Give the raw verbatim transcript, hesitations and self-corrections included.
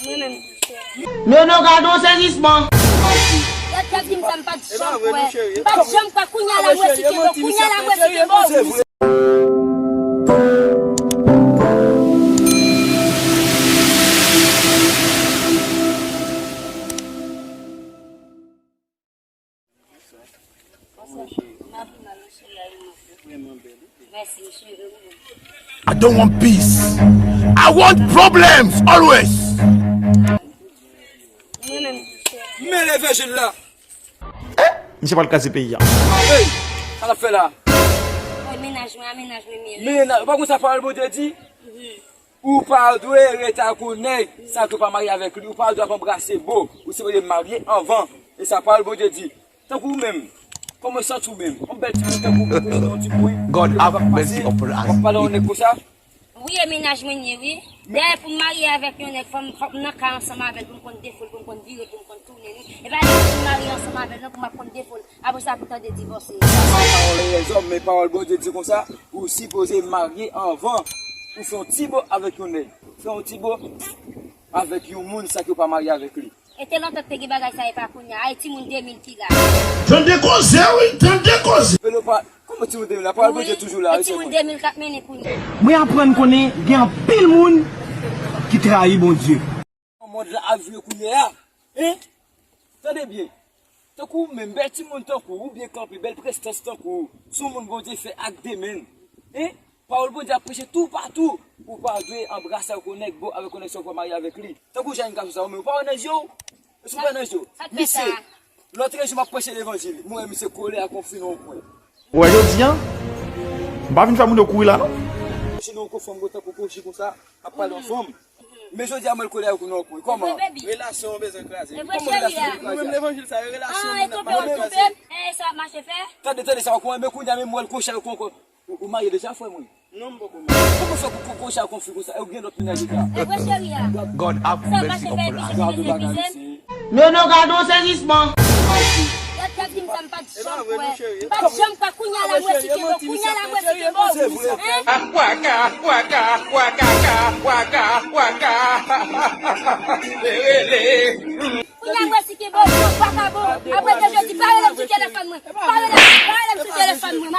Mwen menm. Men non, gade yon sezisman. Yo te di m sa, m pa t janm kwè. M pa t janm kwè. Kounye a la, mwen site bo. Kounye a la, mwen site bo. I don't want peace. I want problems always. Men levanjil la. Misye pral kraze peyi a. Hey, sa l ap fè la? Mennaj mwen, a mennaj mwen, mennaj. Men, ou pa konn sa pawòl Bondye di? Ou pa dwe ret ak yon nèg san ke w pa marye avèk li. Ou pa dwe ap anbrase bo. Ou sipoze marye anvan. E sa pawòl Bondye di. Tankou ou menm. Kòman w santi w menm? Yon bèl timoun tankou ou, ou se yon timoun. God have mercy upon us. W ap pale yon nèg konsa? Wi, e mennaj mwen ye, wi. Dayè, pou m marye avèk yon nèg, fò m, fò m nan kay ansanm avè l, pou m konn defo l, pou m konn vire l, pou m konn tounen li. E pa li pou m marye ansanm avè l, non, pou m ap konn defo l. Apre sa, pou tande divòse. Sa se pawòl lèzòm, men pawòl Bondye di konsa, ou sipoze marye anvan ou fè yon ti bo avèk yon nèg. Fè yon ti bo avèk yon moun san ke w pa marye avèk li. E te lontan te gen bagay sa, e pa kounye a. Ay, timoun de mil ki la. Tande koze, wi, tande koze. Pele pa, kòman timoun de mil la? Pawòl Bondye toujou la, wi, se vre. Timoun de mil k ap mennen kounye a. Mwen aprann konnen gen anpil moun ki trayi Bondye. Mond la ap vire kounye a. Hein? Tande byen. Tankou ou menm, bèl timoun tankou ou, ou byen kanpe, bèl prestans tankou ou, se yon moun Bondye fè ak de men l. Hein? Pawòl Bondye ap preche toupatou. Ou pa dwe anbrase avèk yon nèg, bo avèk yon nèg san w pa marye avèk li. Tankou jan yon gason sa, ou menm, ou pa wè nan je w? Èske w pa wè nan je w? Misye, lòtrejou m ap preche levanjil, mwen wè misye kole ak yon fi nan yon kwen. Ou wè jodi a, m pa vin fè moun yo kouri la non. Kochi nan yon kwen, fanm gwo tankou Kochi konsa, ap pale yon fanm. Men jodi a mwen l kole avèk yon nòkwen. Kòman? Relasyon an bezwen kraze. Kòman relasyon an bezwen kraze? Mwen menm levanjil sa yo, relasyon moun nan pa bezwen kraze. Tande, tande sa, ou konn, men kounye a menm mwen l koche avèk yon nòkwen. Ou marye deja, frè mwen? Non, m poko marye. Kòman fè pou koche avèk yon fi konsa? E ou gen lòt mennaj deja? God have mercy upon us. Men non, gade yon sezisman. Yo te di m sa, m pa t janm kwè. M pa t janm kwè. Kounye a la, mwen site bo. Kounye a la, mwen site bo. Hein? Kounye a mwen site bo, vakabon. Apre de jodi, pa rele m sou telefòn mwen. Pa rele m, pa rele m sou telefòn mwen.